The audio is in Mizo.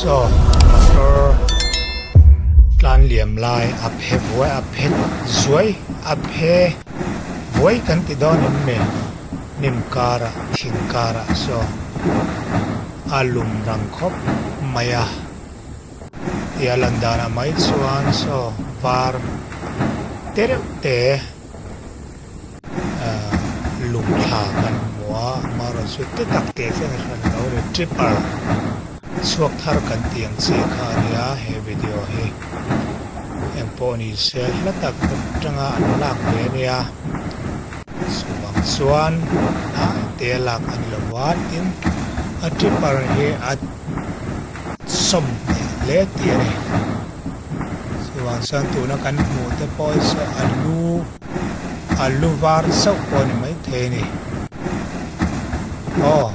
Saw motor tlan liam lai a phe vuai a phe zuai a phe vuai kan ti dawn em ni hnim karah thing karah saw a lum rang khawp mai a tia lan danah mai chuan saw var te reuh te. Lungthla kan hmu a, amaherawhchu te tak teh chuan a hran lo a ni. Tripper chhuak thar kan tih ang chi kha a nia he video hi. Engpawh ni se hla tak atanga an lak ve a nia. Chuvang chuan hnai te a lak a ni lo va, tin a tripper hi a sawm hneh hle tih a ni. Chuvang chuan tuna kan hmuh te pawh hi chu a lu a lu var chauh pawh a ni maithei a ni. Aw.